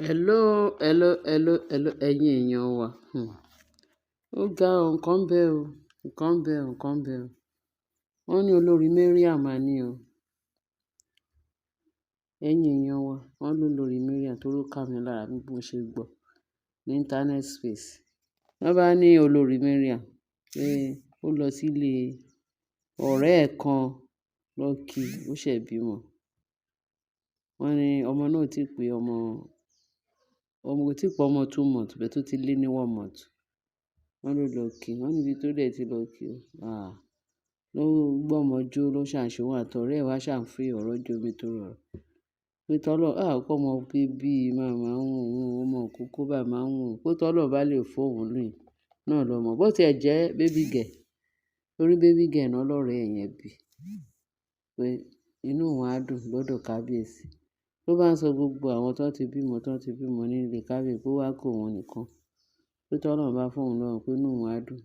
Hello, hello, hello, hello, ẹ̀yin èèyàn wa. Ó ga o, nǹkan ń bẹ o, nǹkan ń bẹ o, nǹkan ń bẹ o. Wọ́n ní olórí Mariam máa ní o. Ẹ̀yin èèyàn wa, wọ́n ní olórí Mariam torí ó ká mi lára bí mo ṣe gbọ́ ní internet space. Wọ́n bá ní olórí Mariam pé ó lọ sílé ọ̀rẹ́ ẹ̀ kan lọ kí ó ṣẹ̀ bímọ. Wọ́n ní ọmọ náà ò tí pé ọmọ, ọmọ kò tí pé ọmọ 2 months, but ó ti lé ní 1 month. Wọ́n ló lọ kí, wọ́n níbi tó dẹ̀ tí lọ kí o. Ah! Ló gbọ́mọ jó ló ṣà ń ṣe òun àti ọ̀rẹ́ ẹ̀ wá ṣà ń fi ọ̀rọ̀ jomi torí ọ̀rọ̀. Pé tọ́lọ́, ah! Pé ọmọ baby máa máa ń wù ú, ọmọ ìkókó báyìí máa ń wù ú. Pé tọ́lọ́ bá lè fún òun ní náà lọ́mọ. Bó tí ẹ jẹ́ baby girl, torí baby girl náà lọ̀rẹ́ ẹ̀ yẹn bí. Pé inú òun á dùn lọ́dọ̀ kábíyèsí. Ló bá ń sọ gbogbo àwọn tó ti bímọ, tó ti bímọ nílé kábíyèsí pé ó wá kó òun nìkan. Pé tọ́lọ́ bá fún òun lọ́mọ pé inú òun á dùn.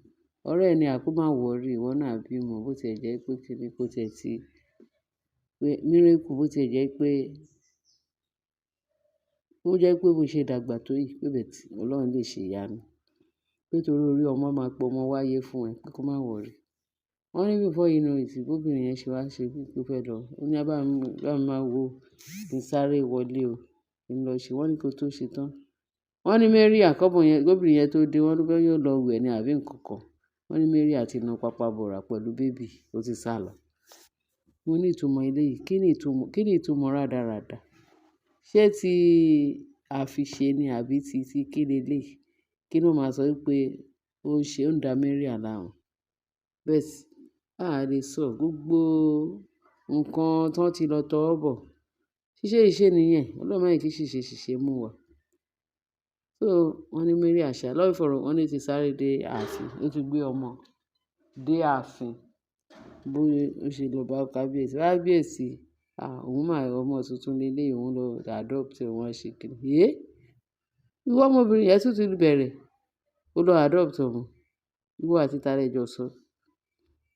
Ọ̀rẹ́ ẹ ní à kó má worry, ìwọ náà bímọ bó tí ẹ jẹ́ pé kíni kó tí ẹ ti, pé miracle bó tí ẹ jẹ́ pé ó jẹ́ pé bó ṣe dàgbà tó yìí pé but Ọlọ́run lè ṣe ìyanu. Pé torí orí ọmọ máa pe ọmọ wáyé fún ẹ pé kó má worry. Wọ́n ní before you know it, bí obìnrin yẹn ṣe wá ṣe bí pé ó fẹ́ lọ. Ó ní bá mi, bá mi máa wo kí n sáré wọlé o, kí n lọ ṣe. Wọ́n ní kó tó ṣe tán. Wọ́n ní Mariam kọ́mọ yẹn, kóbìnrin yẹn tó dé, wọ́n ní bóyá yóò lọ wẹ̀ ni àbí nǹkan kan. Wọ́n ní Mariam ti na pápá bora pẹ̀lú baby, ó ti sálọ. Mo ní ìtumọ̀ eléyìí. Kí ni ìtumọ̀, kí ni ìtumọ̀ rádaràda? Ṣé tí àfiṣe ni àbí ti kí ni eléyìí? Kí ló máa sọ wípé ó ń ṣe, ó ń da Mariam láàmú. But a lè sọ gbogbo nǹkan tó ti lọ tọwọ́ bọ̀. Ṣíṣe ìṣe nìyẹn. Ọlọ́run má jẹ́ kí ṣìṣe ṣìṣe mú wa. So wọ́n ní Mariam ṣá, lọ́wọ́ ìfọ̀rọ̀ wọ́n ní ti sáré dé ààfin. Ó ti gbé ọmọ dé ààfin. Bó ó ṣe lọ bá kábíyèsí. Kábíyèsí, ah, òun máa ọmọ tuntun lé lé òun lọ adopt wọn ṣe kíni. "É! Ìwọ ọmọbìnrin yẹn tún ti bẹ̀rẹ̀. Ó lọ adopt ọmọ. Ìwọ àti ta lẹ jọ sọ?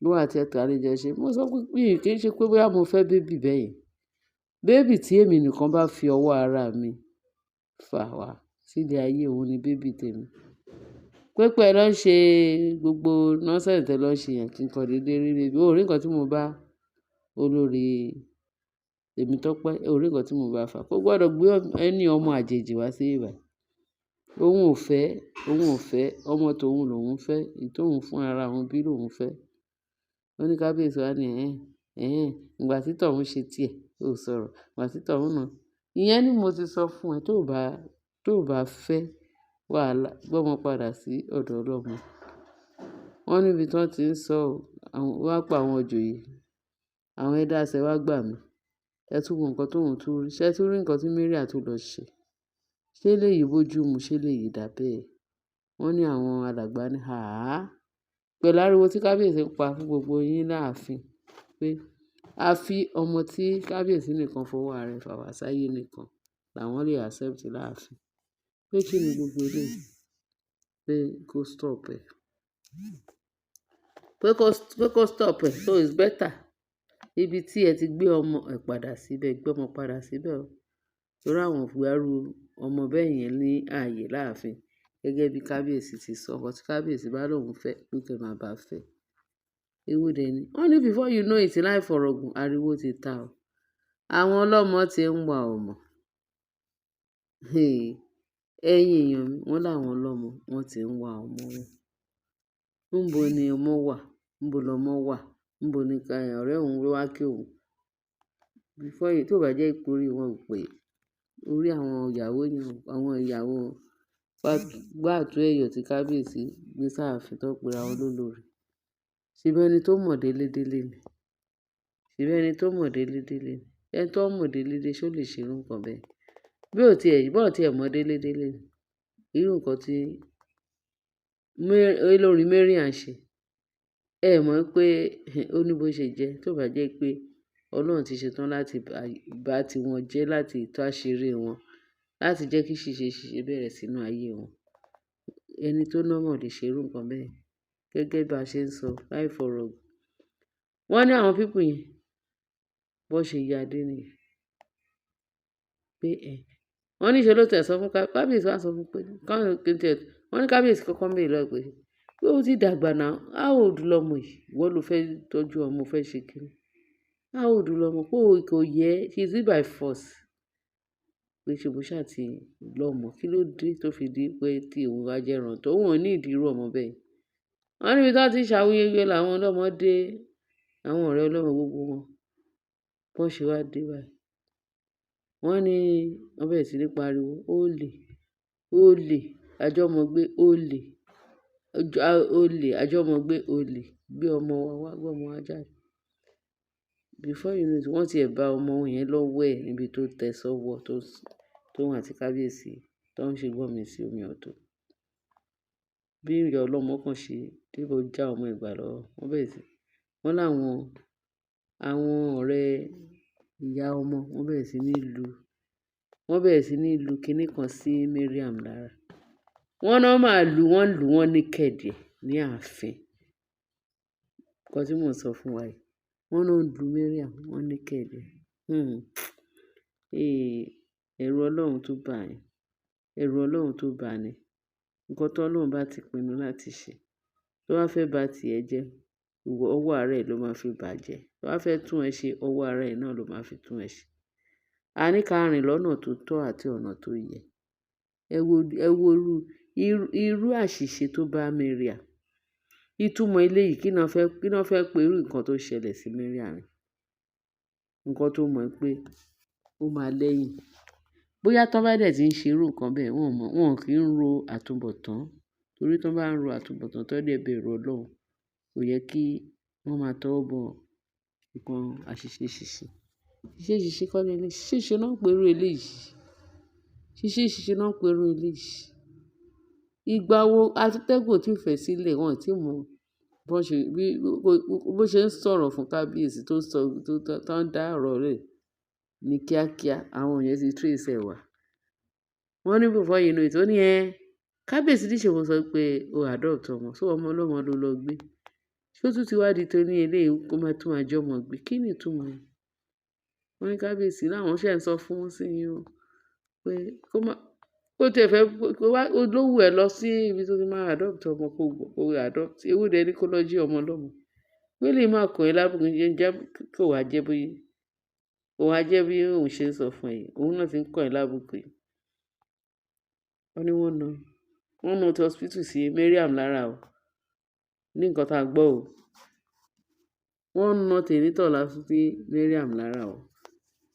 Ìwọ àti ta lẹ jọ ṣe?" Mo sọ pé mi kì í ṣe pé bóyá mo fẹ́ baby bẹ́yẹn. Baby tí èmi nìkan bá fi ọwọ́ ara mi fà wá sílé ayé, òun ni baby tèmi. Pé pé ẹ lọ ṣe gbogbo nonsense tí ẹ lọ ṣe yẹn kí n kan dédé rí baby. Ó rí nǹkan tí mo bá olórí Tèmítọ́pẹ́, ó rí nǹkan tí mo bá fà. Kó gbọdọ̀ gbé ẹni ọmọ àjèjì wá sí ibí. Òun ò fẹ́, òun ò fẹ́, ọmọ tòun lòun fẹ́, èyí tó ń fún ara òun bí lòun fẹ́. Ó ní kábíyèsí wá ní, "Ẹ̀hẹn, ẹ̀hẹn, ìgbà tí tọ̀ún ṣe tiẹ̀, ó sọ̀rọ̀. Ìgbà tí tọ̀ún náà." Ìyẹn ni mo ti sọ fún ẹ, tó bá fẹ́ wàhálà, gbé ọmọ padà sí ọ̀dọ̀ ọlọ́mọ. Wọ́n níbi tí wọ́n ti ń sọ ò, àwọn wá pa àwọn ìjòyè. Àwọn elders ẹ wá gbà mí. Ẹ tún wo nǹkan tóun tún rí. Ṣé ẹ tún rí nǹkan tí Mariam tún lọ ṣe? Ṣé eléyìí bójú mu? Ṣé eléyìí dà bẹ́ẹ̀? Wọ́n ní àwọn alàgbà ní, "Àáà." Pẹ̀lú ariwo tí kábíyèsí ń pa fún gbogbo yín láàfin pé a fi ọmọ tí kábíyèsí nìkan fọwọ́ ara ẹ̀ fà wá sáyé nìkan làwọn lè accept láàfin. Pé kí ni gbogbo eléyìí? Pé kó stop ẹ̀. Pé kó stop ẹ̀. So it's better. Ibi tí ẹ ti gbé ọmọ ẹ padà síbẹ̀, gbé ọmọ padà síbẹ̀ o. Torí àwọn ò gba irú ọmọ bẹ́ẹ̀ yẹn ní ààyè láàfin. Gẹ́gẹ́ bí kábíyèsí ti sọ, nǹkan tí kábíyèsí bá lóun fẹ́, pé kí ẹ máa bá fẹ́. Ewu dẹ̀ ni. Wọ́n ní before you know it, láì fọ̀rọ̀gùn, ariwo ti ta o. Àwọn ọlọ́mọ tí ń wá ọmọ. Ẹ̀yin èèyàn mi, wọ́n láwọn ọlọ́mọ, wọ́n ti ń wá ọmọ wọn. Níbo ni ọmọ wà? Níbo lọmọ wà? Níbo ni ọ̀rẹ́ òun ló wá kí òun? Before you, tó bá jẹ́ pé orí wọn ò pé, orí àwọn ìyàwó yẹn, àwọn ìyàwó gbàtú ẹ̀yọ̀ tí kábíyèsí gbé sáàfin tó pe ra wọn lólórí. Ṣé bí ẹni tó mọ̀ délé délé ni? Ṣé bí ẹni tó mọ̀ délé délé ni? Ẹni tó mọ̀ délé délé ṣé ó lè ṣe irú nǹkan bẹ́ẹ̀? Bí ò tí ẹ̀, bí ò tí ẹ̀ mọ̀ délé délé ni. Irú nǹkan tí olórí Mariam ṣe. Ẹ mọ̀ pé ó ní bó ṣe jẹ́, tó bá jẹ́ pé Ọlọ́run ti ṣetán láti bá tí wọn jẹ́ láti tú àṣírí wọn, láti jẹ́ kí ṣìṣe ṣìṣe bẹ̀rẹ̀ sínú ayé wọn. Ẹni tó normal lè ṣe irú nǹkan bẹ́ẹ̀. Gẹ́gẹ́ bí a ṣe ń sọ láì fọ̀rọ̀gùn. Wọ́n ní àwọn people yẹn bó ṣe ya dé nìyẹn. Pé ẹ, Wọ́n ní ṣe ló tẹ̀ sọ fún kábíyèsí, wá sọ fún pé wọ́n ní kábíyèsí kọ́kọ́ ń béèrè lọ́wọ́ pé ó ti dàgbà náà, how old lọmọ yìí? Ìwọ ló fẹ́ tọ́jú ọmọ, fẹ́ ṣe kíni? How old lọmọ? Pé o kò yẹ, is it by force? Pé ṣe bó ṣà ti lọ́mọ, kí ló dé tó fi di pé tí òun wá jẹ́ ìrántí? Òun ò ní ìdí irú ọmọ bẹ́ẹ̀. Wọ́n níbi tí wọ́n ti ń ṣàwúyẹ́wúyẹ́ làwọn ọlọ́mọ dé, àwọn ọ̀rẹ́ ọlọ́mọ gbogbo wọn. Bọ́n ṣe wá dé báyìí. Wọ́n ní wọ́n bẹ̀rẹ̀ sí ní pariwo, "Olè, olè, àjọmọ̀gbé, olè, olè, àjọmọ̀gbé, olè, gbé ọmọ wa wá, gbé ọmọ wa jáde." Before you know it, wọ́n ti ẹ̀ bá ọmọ yẹn lọ́wọ́ ẹ̀ níbi tó tẹ sọ́wọ́ tó wà àti kábíyèsí tó ń ṣe gbọ́mi sí omi ọ̀tọ̀. Bí ìyá ọlọ́mọ kan ṣe dé bó já ọmọ ìgbà lọ́wọ́, wọ́n bẹ̀rẹ̀ sí, wọ́n láwọn, àwọn ọ̀rẹ́ ìyá ọmọ wọ́n bẹ̀rẹ̀ sí ní lu, wọ́n bẹ̀rẹ̀ sí ní lu kiní kan sí Mariam lára. Wọ́n náà máa lu, wọ́n lù wọ́n ní kẹ̀dẹ̀ ní ààfin. Nǹkan tí mò ń sọ fún wa yìí. Wọ́n náà lu Mariam, wọ́n ní kẹ̀dẹ̀. Eh, ẹ̀rù Ọlọ́run tó bá yín. Ẹ̀rù Ọlọ́run tó bá ni. Ǹkan tó Ọlọ́run bá ti pinnu láti ṣe, tó bá fẹ́ bá ti ẹ jẹ́, ìwọ ọwọ́ ara ẹ ló máa fi bàjẹ́. Tó bá fẹ́ tún ẹ ṣe, ọwọ́ ara ẹ náà ló máa fi tún ẹ ṣe. A ní ká rìn lọ́nà tó tọ́ àti ọ̀nà tó yẹ. Ẹ wo irú, irú àṣìṣe tó bá Mariam. Ìtumọ̀ eléyìí kí ni wọ́n fẹ́ pé irú nǹkan tó ṣẹlẹ̀ sí Mariam. Ǹkan tó mọ̀ pé ó máa lẹ́yìn. Bóyá tí wọ́n bá dẹ̀ tí ń ṣe irú nǹkan bẹ́ẹ̀, wọ́n mọ̀, wọ́n kì í ro àtúnbọ̀tán. Torí tí wọ́n bá ń ro àtúnbọ̀tán tó dẹ̀ bẹ̀rù Ọlọ́run, kò yẹ kí wọ́n máa tọwọ́ bọ nǹkan àṣìṣe ṣíṣe. Ṣíṣe ṣíṣe kọ́ ni eléyìí. Ṣíṣe ṣíṣe náà ń pè irú eléyìí. Ṣíṣe ṣíṣe náà ń pè irú eléyìí. Ìgbà wo atẹ́gùn ò tí fẹ́ sílẹ̀, wọ́n ò tí mọ̀ bó ṣe, bí, bó ṣe ń sọ̀rọ̀ fún kábíyèsí tó ń sọ, tó ń dá ọ̀rọ̀ rẹ̀ ní kíákíá, àwọn yẹn ti trace ẹ̀ wá. Wọ́n ní before you know it, ó ní ẹ, kábíyèsí ní ṣe mo sọ pé o adopt ọmọ, so ọmọ ọlọ́mọ ló lọ gbé. Ṣé ó tún ti wá di tó ní eléyìí kó máa tún máa jẹ́ ọmọ gbé? Kí ni ìtumọ̀ ẹ̀? Wọ́n ní kábíyèsí láwọn ṣẹ̀ ń sọ fún sí yín o pé kó má, kó tí ẹ fẹ́, kó wá, ó lówù ẹ lọ sí ibi tó ti máa adopt ọmọ kó adopt. Ewu dẹ ní kó lọ jí ọmọ ọlọ́mọ. Pé lè máa kàn ẹ́ lábùkù jẹ́ kó wá jẹ́ bí, kó wá jẹ́ bí òun ṣe ń sọ fún ẹ yìí. Òun náà ti ń kàn ẹ́ lábùkù yìí. Wọ́n ní wọ́n na ti hospital sí Mariam lára o. Ní nǹkan tá a gbọ́ o. Wọ́n na tènítọ̀la sí Mariam lára o.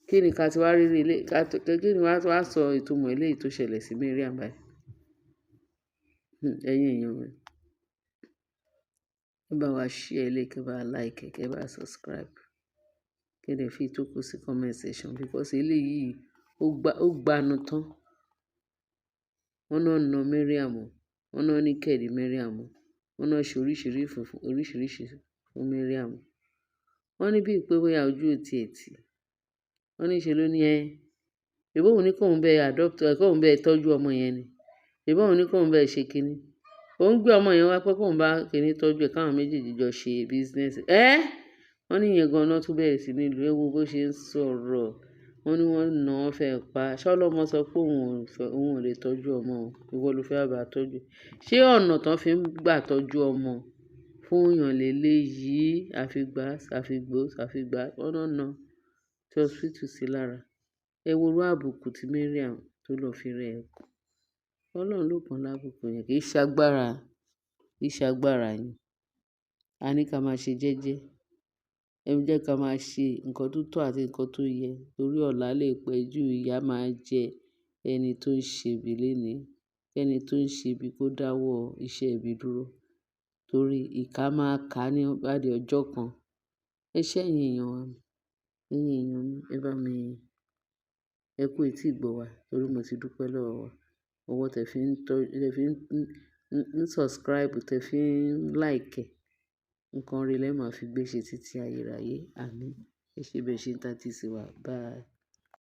Kí ni ká ti wá rí rí ilé, ká kí ni wá sọ ìtumọ̀ eléyìí tó ṣẹlẹ̀ sí Mariam báyìí? Ẹ̀yin èèyàn mi. Ẹ bá wa share eléyìí, kí ẹ bá like, kí ẹ bá subscribe. Kí ẹ dẹ̀ fi ìtókù sí comment section because eléyìí ó gbanu tán. Wọ́n náà na Mariam o. Wọ́n náà ní kẹ̀dí Mariam o. Wọ́n náà ṣe oríṣiríṣi fún Mariam. Wọ́n ní bí i pé bóyá ojú ò tí ì tì. Wọ́n ní ṣe ló ní ẹ. Ṣèbí òun ní kó ń bẹ adopt, kó ń bẹ tọ́jú ọmọ yẹn ni. Ṣèbí òun ní kó ń bẹ ṣe kíni. Ó ń gbé ọmọ yẹn wá pé kó ń bá kíni tọ́jú ẹ̀ káwọn méjèèjì jọ ṣe business. Ẹ́! Wọ́n ní ìyẹn gan-an tún bẹ̀rẹ̀ sí ní lu. Ẹ wo bó ṣe ń sọ̀rọ̀. Wọ́n ní wọ́n na wọ́n fẹ́ pa. Ṣé ọlọ́mọ sọ pé òun ò fẹ́, òun ò lè tọ́jú ọmọ òun? Ìwọ ló fẹ́ bá tọ́jú. Ṣé ọ̀nà tó fi ń gbà tọ́jú ọmọ fún èèyàn lè léyìí? Àfi gbà, àfi gbó, àfi gbà. Wọ́n náà na tí hospital sí lára. Ẹ wo irú àbùkù tí Mariam tó lọ fi rẹ ẹ kú. Ọlọ́run ló kan lábùkù yẹn, kì í ṣe agbára, kì í ṣe agbára yín. A ní ká máa ṣe jẹ́jẹ́. Ẹ jẹ́ ká máa ṣe nǹkan tó tọ́ àti nǹkan tó yẹ torí ọ̀la lè pẹ́ ju ìyà máa jẹ ẹni tó ń ṣe ibi léni. Ẹni tó ń ṣe ibi kó dáwọ́ iṣẹ́ ibi dúró torí ìkà máa ka ní bá di ọjọ́ kan. Ẹ ṣé ẹ̀yin èèyàn wa, ẹ̀yin èèyàn mi, ẹ bá mi, ẹ kú etí ìgbọ́ wa torí mo ti dúpẹ́ lọ́wọ́ wa. Ọwọ́ tẹ fi ń tọ́, tẹ fi ń subscribe, tẹ fi ń like. Nǹkan rere lẹ máa fi gbé ṣe títí ayérayé. Àmín. Ẹ ṣé bẹ́ẹ̀ ṣe ń tẹ́tí sí wa. Bye.